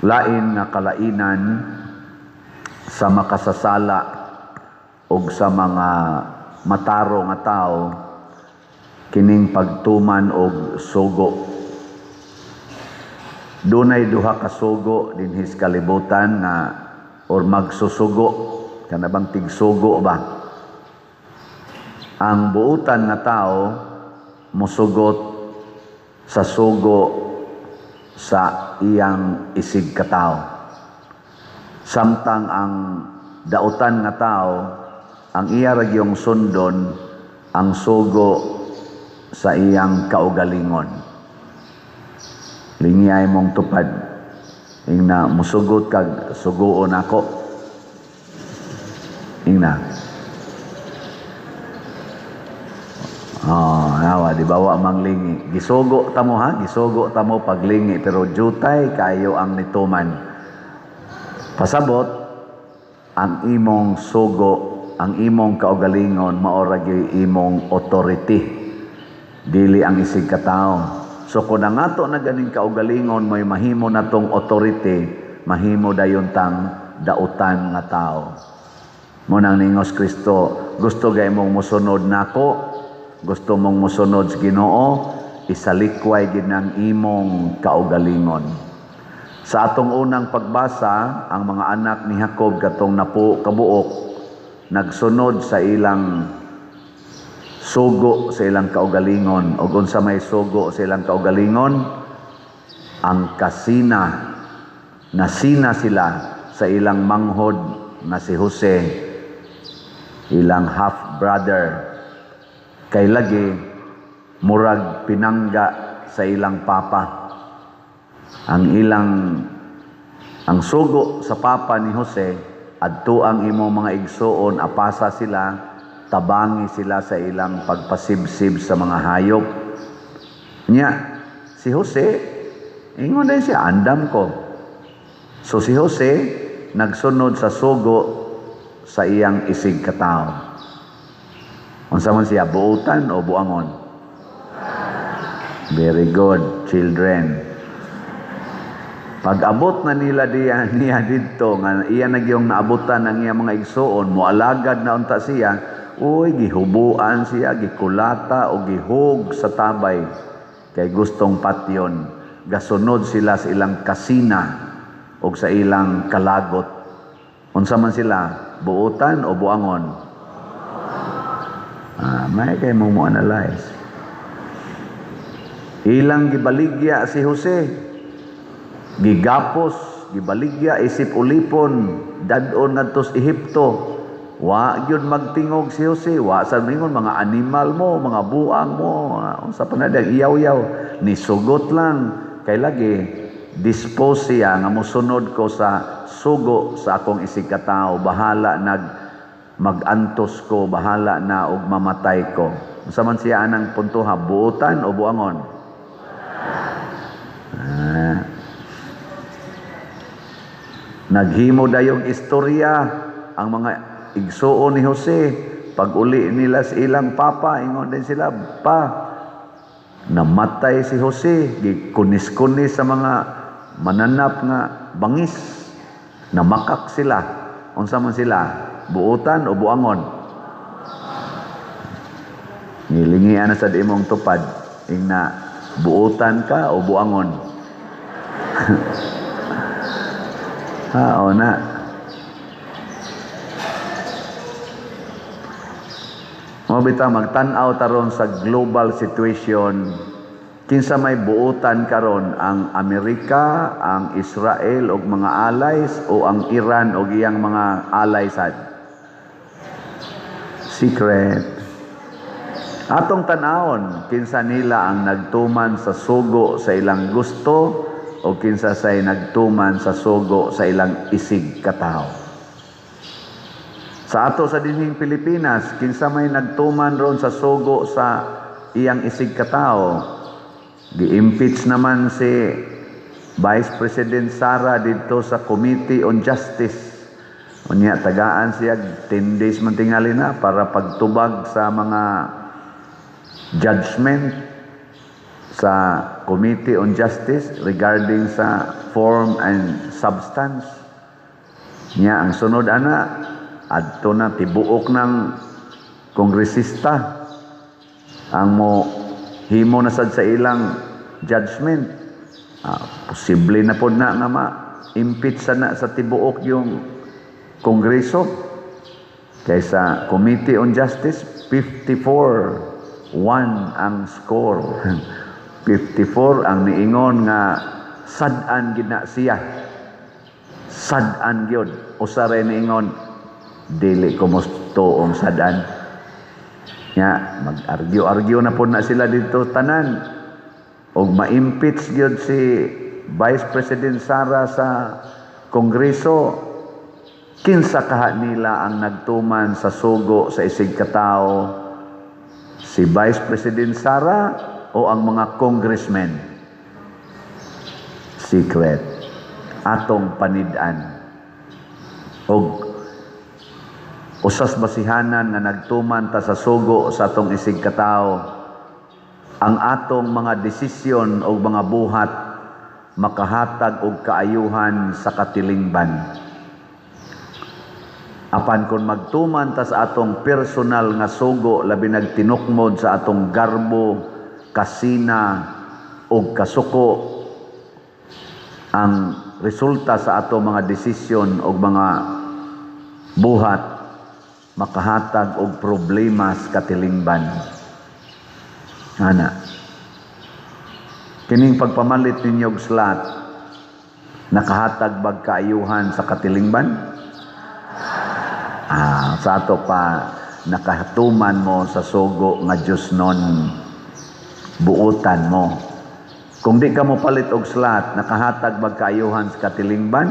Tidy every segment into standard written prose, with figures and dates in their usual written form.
Lain nga kalainan sa makasasala og sa mga mataro nga tao kining pagtuman og sugo. Dunay duha ka sugo dinhi sa kalibutan nga or magsusugo, kana bang tigsugo ba? Ang buutan nga tao musugot sa sugo sa iyang isig katao. Samtang ang dautan nga tao, ang iya ra gyung sundon ang sugo sa iyang kaugalingon. Lingiyay mong tupad. Ingna, musugot kag suguon ako. Ingna. Oh, nawa, di ba wa manglingi? Gisugo ta mo ha, gisugo ta mo paglingi, pero jutay kayo ang nituman. Pasabot ang imong sugo, ang imong kaugalingon mao ra gyud imong authority. Dili ang isig katao. So kung ang ato na ganing kaugalingon mo'y mahimo na tong authority, mahimo dayon tang dautan nga tao. Mo nang ningos Kristo, gusto gay mong mosunod nako, gusto mong mosunod sa Ginoo, isalikway gid ng imong kaugalingon. Sa atong unang pagbasa, ang mga anak ni Jacob katong napo kabuok nagsunod sa ilang sugo sa ilang kaugalingon. Og unsa may sugo sa ilang kaugalingon? Ang kasina. Nasina sila sa ilang manghod na si Jose, ilang half brother. Kay lagi murag pinangga sa ilang papa. Ang sugo sa papa ni Jose, adto ang imong mga igsuon, apasa sila, tabangi sila sa ilang pagpasibsib sa mga hayop. Nya, si Jose, ingon din siya, andam ko. So si Jose, nagsunod sa sugo sa iyang isig katao. Unsa man siya, buutan o buangon? Very good, children. Pag-abot na nila diya, niya didto nga iya nagyong naabutan ang iya mga igsuon, moalagad na unta siya, uy, gihubuan siya, gikulata o gihug sa tabay kay gustong patyon. Gasunod sila sa ilang kasina o sa ilang kalagot. Unsa man sila, buutan o buangon? Ah, may kay mo mo analyze. Ilang gibaligya si Jose, gigapos, gibaligya isip ulipon, dad-on ngadto sa Ehipto. Wa gyud magtingog si Jose, wa sa mingon mga animal mo, mga buang mo, unsa pa na iyaw-yaw, nisugot lang kay lagi dispose siya nga mosunod ko sa sugo sa akong isig katao, bahala nag magantos ko, bahala na og mamatay ko. Unsa man siya anang puntoha, buutan o buangon? Ah. Naghimo dayong istorya ang mga igsuon ni Jose. Pag uli nila sa ilang papa, ingon din sila, "Pa, namatay si Jose, gikunis-kunis sa mga mananap nga bangis." Namakak sila. Unsa man sila, buutan o buangon? Nilingian na sa imong tupad, ingna, buutan ka o buangon? Ha, o na. Mo bitaw magtan-aw taron sa global situation, kinsa may buutan karon, ang Amerika, ang Israel og mga allies o ang Iran og iyang mga allies sad? Secret. Atong tan-awon kinsa nila ang nagtuman sa sugo sa ilang gusto o kinsa say nagtuman sa sugo sa ilang isig katawo. Sa ato sa dinhing Pilipinas, kinsa may nagtuman ron sa sugo sa iyang isig katawo? Gi-impeach naman si Vice President Sara didto sa Committee on Justice. Unya tagaan siya 10 days man tingali na para pagtubag sa mga judgment. Sa Committee on Justice regarding sa form and substance niya. Ang sunod ana, adto na tibuok ng kongresista ang mo himo na sad sa ilang judgment. Posible na pod na nga ma-impeach sa na sa tibuok yung kongreso kaysa Committee on Justice, 54-1 ang score. 54 ang niingon nga sad-an gid na siya, sad-an gyud. Usa ra niingon, "Dili ko motuong sad-an." Nya mag-argue-argue na pod na sila dito tanan og ma-impeach gyud si Vice President Sara sa Kongreso. Kinsa kaha nila ang nagtuman sa sugo sa isig katao, si Vice President Sara o ang mga congressmen? Secret, atong panid-an. Og usas basihanan nga nagtuman ta sa sugo sa atong isig katao, ang atong mga desisyon o mga buhat makahatag og kaayuhan sa katilingban. Apan kung magtuman ta sa atong personal nga sugo, labi nagtinukmod sa atong garbo, kasina ug kasuko, ang resulta sa atong mga desisyon o mga buhat makahatag og problema sa katilingban. Ana. Kining pagpamalit ninyo og slot, nakahatag bag kaayuhan sa katilingban? Sa ato pa nakahatuman mo sa sugo nga Diyos nun, buutan mo. Kung di ka mo palit og slot, nakahatag bag kaayuhan sa katilingban?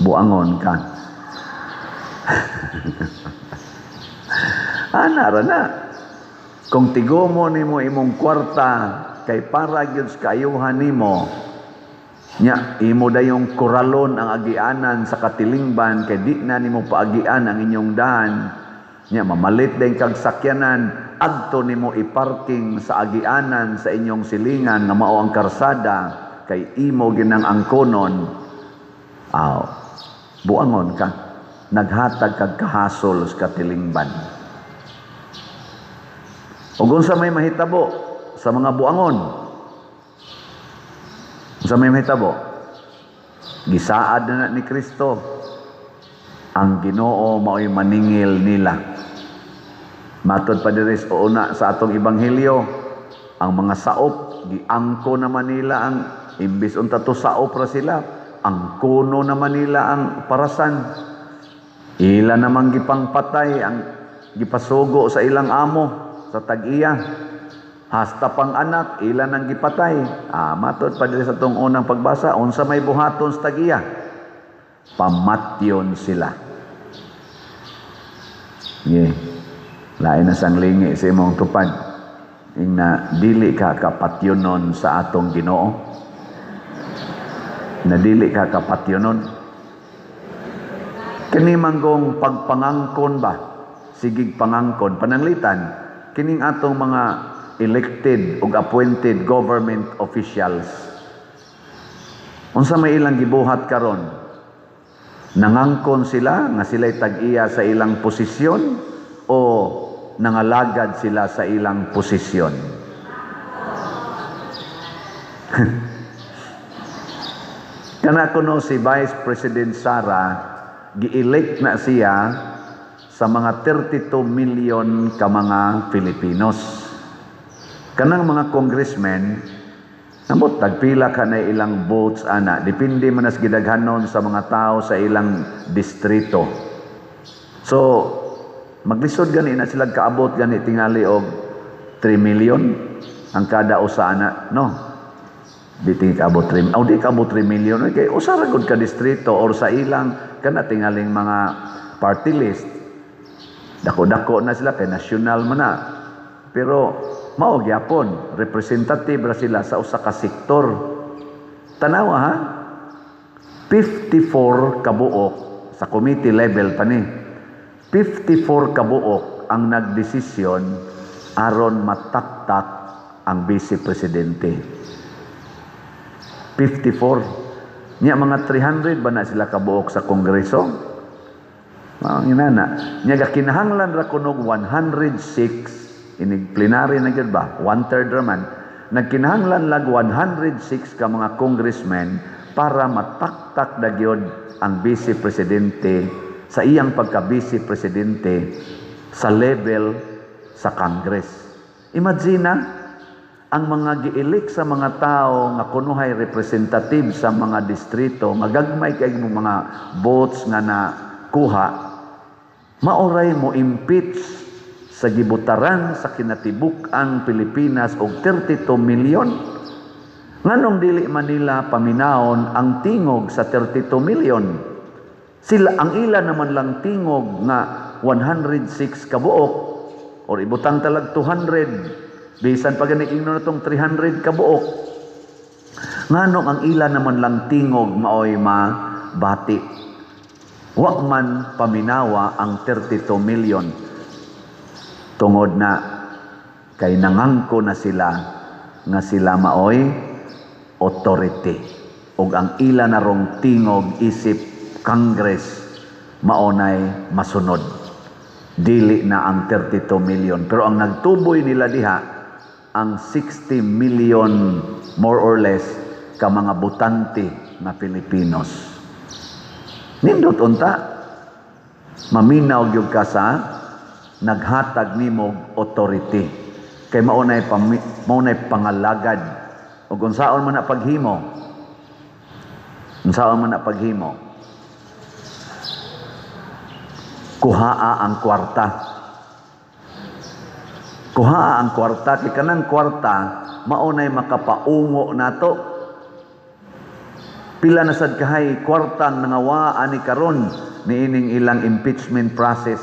Buangon ka. Ana ra na. Kung tigumo nimo imong kwarta kay para gyud sa kaayuhan nimo, nya imo dayong koralon ang agianan sa katilingban kay di na nimo paagian ang inyong dahan. Nya mamalit din kag sakyanan, adto nimo iparking sa agianan sa inyong silingan nga mao ang karsada kay imo ginang angkonon. Aw, buangon ka, naghatag kag kahasol sa katilingban. Ug unsa may mahitabo sa mga buangon? Unsa may mahitabo? Gisaad na ni Kristo, ang Ginoo mao'y maningil nila. Matod pa diri sa una sa atong ebanghelyo, ang mga saop giangko naman nila ang imbis unta to saop ra sila, ang kuno naman nila ang parasan. Ila namang gipangpatay ang gipasugo sa ilang amo sa tag-iya. Hasta pang anak ila nang gipatay. Matod pa diri sa atong unang pagbasa, unsa may buhaton sa tag-iya? Pamatyon sila. Yeah. Lain na sang lingi sa imong tupad. Ingna dili ka kapatyonon sa atong Ginoo. Na dili ka kapatyonon. Kini manggong pagpangangkon ba? Sigig pangangkon pananglitan kining atong mga elected ug appointed government officials. Unsa may ilang gibuhat karon? Nangangkon sila nga sila'y tag-iya sa ilang posisyon o nangalagad sila sa ilang posisyon? Kana kuno si Vice President Sara, gi-elect na siya sa mga 32 million ka mga Filipinos. Kanang mga congressmen, namot tagpila ka na ilang votes ana, depende man as gidaghanon sa mga tao sa ilang distrito. So maglisod gani na sila kaabot gani tingali og 3 million ang kada usa ana, no? Di tingi kaabot 3, oh, di kaabot 3 million kay usa ra gud ka distrito or sa ilang kana tingaling mga party list. Dako-dako na sila kay national man na. Pero mao gyapon, representative ra sila sa usa ka sektor. Tanawa ha? 54 kabuok sa committee level pa ni. 54 kabuok ang nagdesisyon aron mataktak ang vice presidente. 54. Nya mga 300 ba na sila kabuok sa Kongreso? Mga inana. Nya kinahanglan ra kunog 106 inig plenary na gyud ba? One third raman. Nagkinahanglan lag 106 ka mga congressmen para mataktak na gyud ang vice presidente sa iyang pagka-vice presidente sa level sa Congress. Imagine na, ang mga gi-elect sa mga tao nga kunuhay representative sa mga distrito nga gagmay kay mo mga votes nga nakuha, maoray mo impeach sa gibutaran sa kinatibuk-ang Pilipinas og 32 million. Nganong dili man nila paminawon ang tingog sa 32 million? Sila ang ila naman lang tingog nga 106 kabuok or ibutang talag 200, bisan pa gani ingnon natong 300 kabuok. Nganong ang ila naman lang tingog maoy mabati? Wa man paminawa ang 32 million tungod na kay nangangko na sila nga sila maoy authority ug ang ila narong tingog isip Congress maonay masunod, dili na ang 32 million. Pero ang nagtuboy nila diha ang 60 million more or less ka mga botante nga Pilipinos. Nindot unta maminaw gyud ka sa naghatag nimo authority kay maunay pangalagad ug unsaon man na paghimo, unsaon man na paghimo, kuhaa ang kwarta. Kuhaa ang kwarta kay kanang kwarta maunay makapaungo nato. Pila na sad kahay kwartang nangawa ani karon niining ilang impeachment process.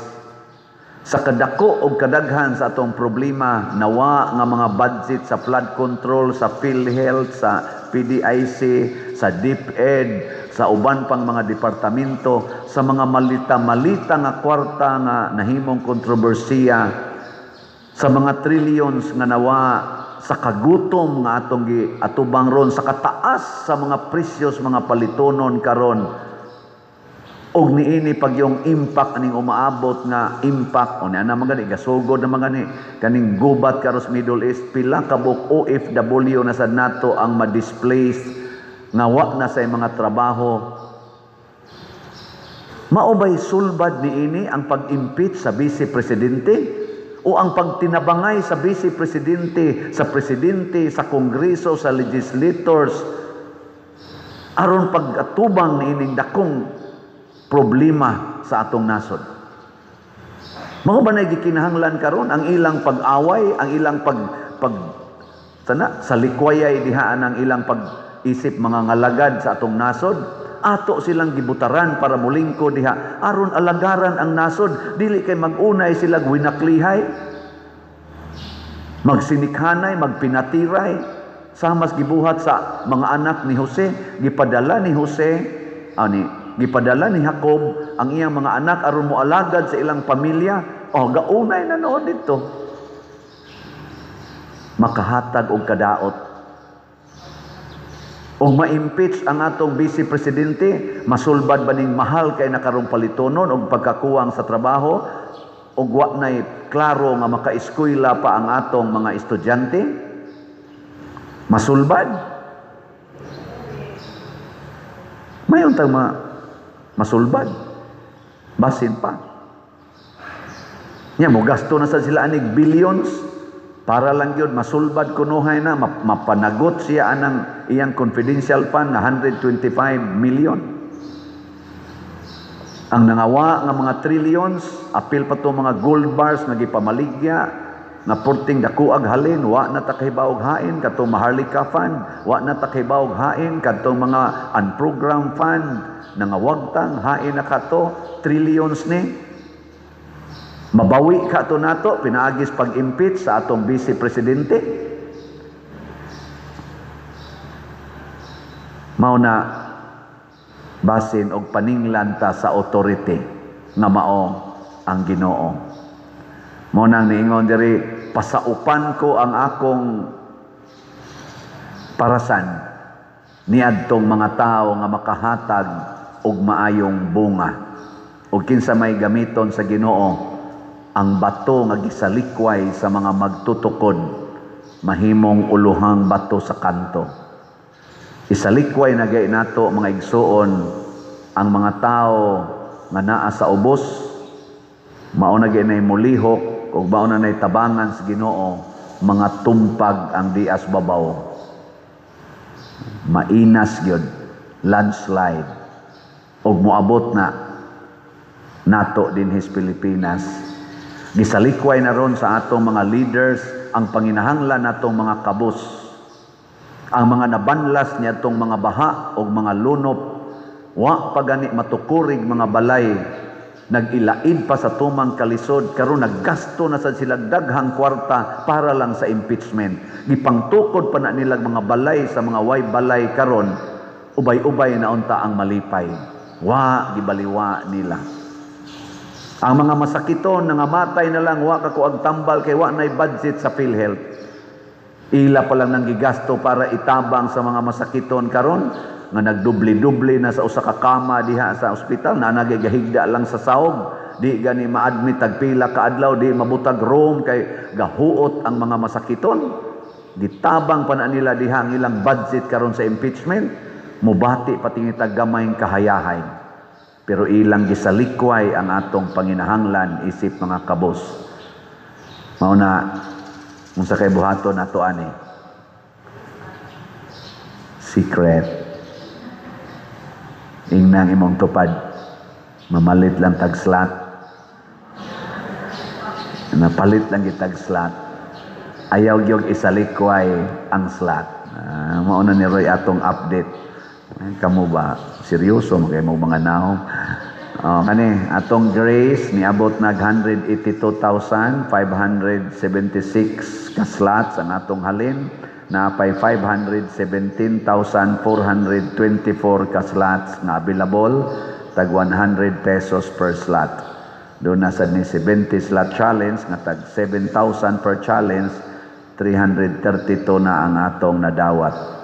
Sa kadako og kadaghan sa atong problema, nawa nga mga budget sa flood control, sa PhilHealth, sa PDIC, sa DepEd, sa uban pang mga departamento, sa mga malita-malita nga kwarta nga nahimong kontrobersiya, sa mga trillions nga nawa sa kagutom nga atong giatubang ron, sa kataas sa mga presyos mga palitonon karon, og niini pag yung impact aning umaabot nga impact o niya na mga gani gasugod na mga gani kaning gubat karos Middle East, pila ka buok OFW na sad nato ang ma-displaced nga wa na sa mga trabaho. Mao bay sulbad niini ang pag-impeach sa vice presidente o ang pagtinabangay sa vice presidente, sa presidente, sa kongreso, sa legislators aron pag-atubang niining dakong problema sa atong nasod? Mao ba na gikinahanglan karon ang ilang pag-away, ang ilang pag pag sana sa likwayay diha ang ilang pag-isip mga ngalagad sa atong nasod? Ato silang gibutaran para mulingko diha aron alagaran ang nasod, dili kay mag-unay sila winaklihay, magsinikhanay, magpinatiray, samas gibuhat sa mga anak ni Jose. Gipadala ni Jose ani gipadala ni Jacob ang iyang mga anak aron moalagad sa ilang pamilya. Oh, gaunay na noon dito makahatag og kadaot. O ma-impeach ang atong vice presidente, masulbad ba ning mahal kay nakarong palitonon og pagkakuwang sa trabaho og wa nay klaro nga makaeskwela pa ang atong mga estudyante? Masulbad? Mayon tang masulbad. Basin pa. Nya mo gasto na sa sila anig billions para lang yun masulbad kunuhay na mapanagot siya anang iyang confidential fund nga 125 million. Ang nangawa nga mga trillions, apil pa to mga gold bars nga gipamaligya nga porting dakuag halin, wa na ta kahibaw og hain kadtong Maharlika Fund, wa na ta kahibaw og hain kadtong mga unprogrammed fund nangawagtang hain na kato trillions ni. Mabawi ka to nato pinaagis pag-impeach sa atong vice presidente. Mao na basin og paninglan ta sa authority nga mao ang Ginoo. Mao nang niingon diri, Pasaupan ko ang akong parasan niadtong mga tawo nga makahatag og maayong bunga. Ug kinsa may gamiton sa Ginoo, ang bato nga gisalikway sa mga magtutukod mahimong uluhang bato sa kanto. Isalikway na gay nato, mga igsuon, ang mga tao nga naa sa ubos. Mao na gyud nay mulihok ug mao na nay tabangan sa Ginoo. Mga tumpag ang dias babaw, mainas gyud, landslide, ug moabot na nato dinhi sa Pilipinas. Gisalikway na ron sa atong mga leaders ang panginahanglan natong mga kabus, ang mga nabanlas niadtong mga baha ug mga lunop. Wa pa gani matukurig mga balay, nag-ilaid pa sa tumang kalisod. Karon naggasto na sad sila daghang kwarta para lang sa impeachment. Gipangtukod pa na nilang mga balay sa mga way balay. Karon ubay-ubay na unta ang malipay. Wa gibaliwa nila ang mga masakiton, nangamatay na lang, wa ka kuag tambal kay wa nay budget sa PhilHealth. Ila pa lang nang gigasto para itabang sa mga masakiton. Karon nga nagdubli-dubli na sa usa ka kama diha sa ospital na nagigahigda lang sa sahog, di gani ma-admit tag pila ka adlaw, di mabutag room kay gahuot ang mga masakiton. Gitabang pa na nila diha ang ilang budget karon sa impeachment. Mubati pati tag gamayng kahayahay, pero ilang gisalikway ang atong panginahanglan isip mga kabos. Mao na, unsa kay buhaton nato ani? Secret. Ingnang imong tupad, "Mamalit lang tag slot." Napalit lang gitag slot. Ayaw gyud isalikway ang slot. Mao na ni Roy atong update. Ay, kamo ba, seryoso mo kay mo mga naong. Oh, kani atong Grace niabot nag 182,576 ka slots ang atong halin, napay 517,424 ka slots nga available, tag 100 pesos per slot. Doon na sad ni 70 slot challenge nga tag 7,000 per challenge, 332 na ang atong nadawat.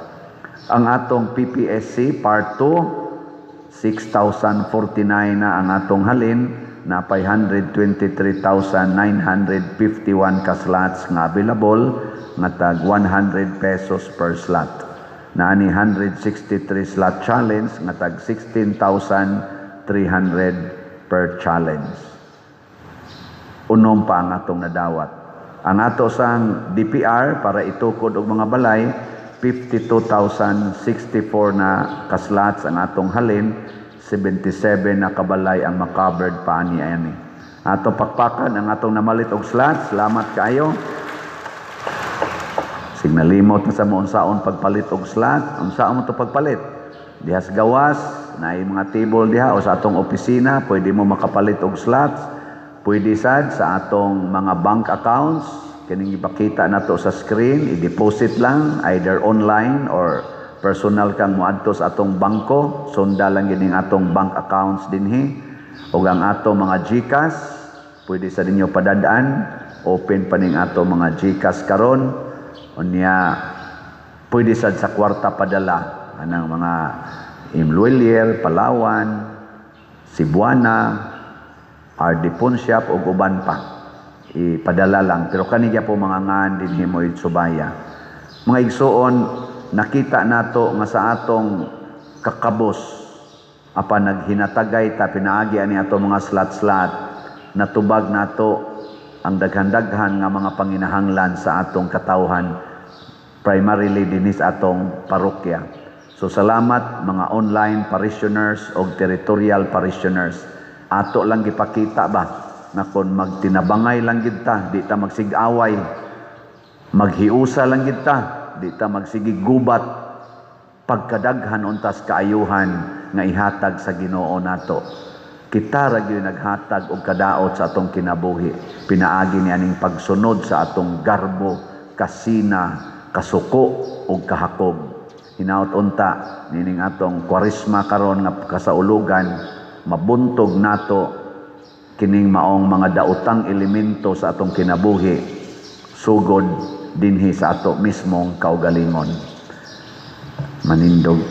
Ang atong PPSC part 2, 6,049 na ang atong halin, napay 123,951 ka slots nga available nga tag 100 pesos per slot. Naani 163 slot challenge nga tag 16,300 per challenge. Unom pa ang atong nadawat. Ang ato sang DPR para itukod og mga balay, 52,064 na ka-slots ang atong halin, 77 na kabalay ang makovered pa ani ani. Ato pakpakan ang atong namalit og slots. Salamat kaayo. Signalimot na sa mo unsaon pagpalit og slot, unsaon mo to pagpalit? Diha sa gawas, naay mga table diha o sa atong opisina, pwede mo makapalit og slots. Pwede sad sa atong mga bank accounts, kining ipakita nato sa screen, i-deposit lang either online or personal kang moadto sa atong bangko, sunda lang gining atong bank accounts dinhi. Ug ang atong mga GCash, pwede sa ninyo padadaan, open pa ning atong mga GCash karon. Unya pwede sad sa kwarta padala anang mga M Lhuillier, Palawan, Cebuana, RD Pawnshop ug uban pa. Ipadala lang, pero kani po mga ngan dinhi mo subaya. Mga igsuon, nakita nato nga sa atong kakabos apan naghinatagay ta pinaagi ani ato mga slot-slot, natubag nato ang daghan-daghan nga mga panginahanglan sa atong katawhan, primarily dinhi sa atong parokya. So salamat, mga online parishioners o territorial parishioners. Ato lang gipakita ba na kung magtinabangay lang gid ta, di ta magsigaway, maghiusa lang gid ta, di ta magsigig gubat, pagkadaghan untas kaayuhan nga ihatag sa Ginoo nato. Kita ra gyud naghatag og kadaot sa atong kinabuhi pinaagi ni aning pagsunod sa atong garbo, kasina, kasuko ug kahakog. Hinaot unta nining atong Kwaresma karon nga kasaulugan, mabuntog nato kining maong mga daotang elemento sa atong kinabuhi. Sugod dinhi sa ato mismong kaugalingon. Manindog.